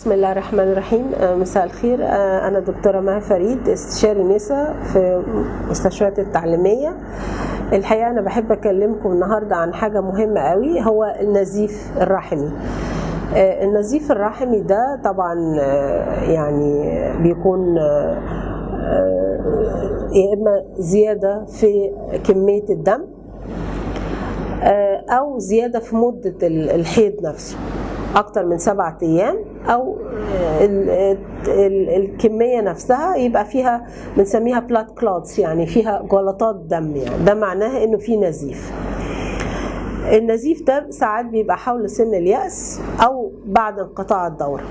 بسم الله الرحمن الرحيم. مساء الخير. أنا دكتورة مها فريد، استشاري نساء في مستشفيات التعليمية. الحقيقة أنا بحب أكلمكم النهاردة عن حاجة مهمة قوي، هو النزيف الرحمي. النزيف الرحمي ده طبعا يعني بيكون يا إما زيادة في كمية الدم أو زيادة في مدة الحيض نفسه أكتر من 7 أيام، أو الكمية نفسها يبقى فيها بنسميها blood clots، يعني فيها جلطات دم، يعني ده معناها إنه في نزيف. النزيف ده ساعات بيبقى حول سن اليأس أو بعد انقطاع الدورة.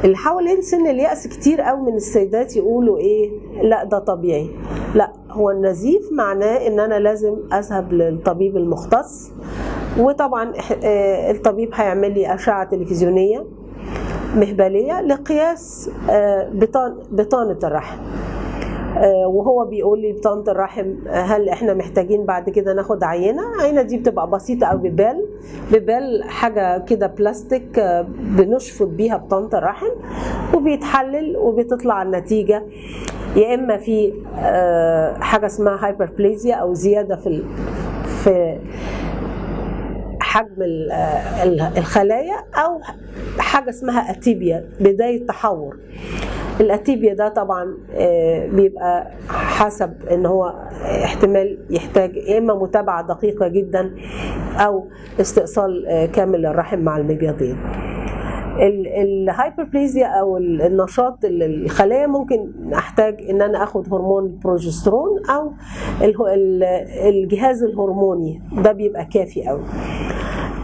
اللي حوالين سن اليأس كتير قوي من السيدات يقولوا إيه، لا ده طبيعي. لا، هو النزيف معناه إن أنا لازم أذهب للطبيب المختص، وطبعا الطبيب هيعمل لي أشعة تلفزيونية مهبلية لقياس بطانة الرحم، وهو بيقول لي بطانة الرحم هل احنا محتاجين بعد كده ناخد عينة؟ العينة دي بتبقى بسيطة أو Pipelle حاجة كده بلاستيك، بنشفط بيها بطانة الرحم وبيتحلل وبتطلع النتيجة، يا إما في حاجة اسمها hyperplasia أو زيادة في حجم الخلايا، أو حاجة اسمها atypia، بداية تحور. ال atypia ده طبعا بيبقى حسب ان هو احتمال يحتاج يا اما متابعه دقيقه جدا او استئصال كامل للرحم مع المبيضين. ال hyperplasia او النشاط الخلايا ممكن احتاج ان انا اخد هرمون بروجسترون او الجهاز الهرموني، ده بيبقى كافي قوي.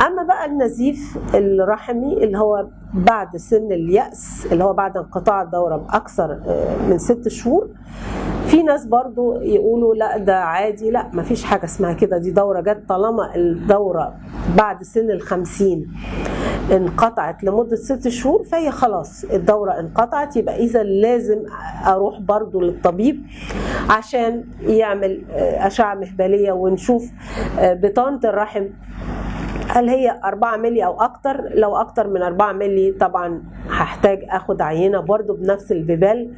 اما بقى النزيف الرحمي اللي هو بعد سن اليأس، اللي هو بعد انقطاع الدورة بأكثر من 6 شهور، في ناس برضو يقولوا لا ده عادي. لا، ما فيش حاجة اسمها كده، دي دورة جت. طالما الدورة بعد سن 50 انقطعت لمدة 6 شهور فهي خلاص الدورة انقطعت، يبقى إذا لازم أروح برضو للطبيب عشان يعمل أشعة مهبلية ونشوف بطانة الرحم هل هي 4 ملي أو أكتر. لو أكتر من 4 ملي طبعا هحتاج أخد عينة برضو بنفس ال Pipelle،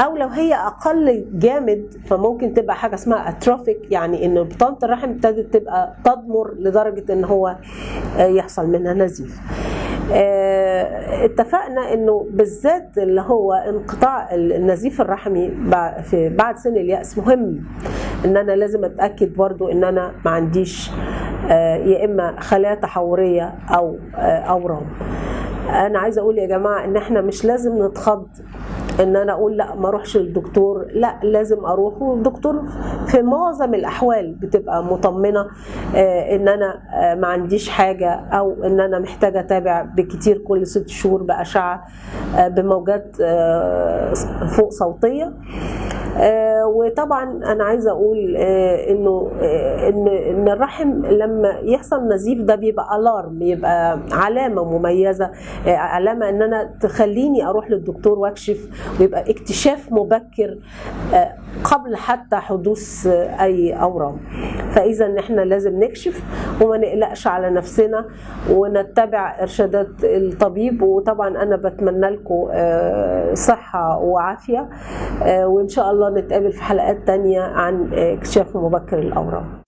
أو لو هي أقل جامد فممكن تبقى حاجة اسمها atrophic، يعني إن بطانة الرحم ابتدت تبقى تضمر لدرجة إن هو يحصل منها نزيف. اتفقنا انه بالذات اللي هو انقطاع النزيف الرحمي في بعد سن اليأس مهم ان انا لازم اتاكد برضو ان انا ما عنديش يا اما خلايا تحوريه او اورام. انا عايزه اقول يا جماعه ان احنا مش لازم نتخض ان انا اقول لا ما اروحش للدكتور، لا لازم اروح، والدكتور في معظم الاحوال بتبقى مطمنه ان انا ما عنديش حاجه، او ان انا محتاجه اتابع بكتير كل 6 شهور باشعه بموجات فوق صوتيه. وطبعا انا عايزه اقول انه ان الرحم لما يحصل نزيف ده بيبقى alarm، يبقى علامه مميزه، علامه ان انا تخليني اروح للدكتور واكشف، ويبقى اكتشاف مبكر قبل حتى حدوث اي اورام. فاذا احنا لازم نكشف وما نقلقش على نفسنا ونتبع ارشادات الطبيب. وطبعا انا بتمنى لكم صحه وعافيه، وان شاء الله نتقابل في حلقات تانية عن اكتشاف مبكر الاورام.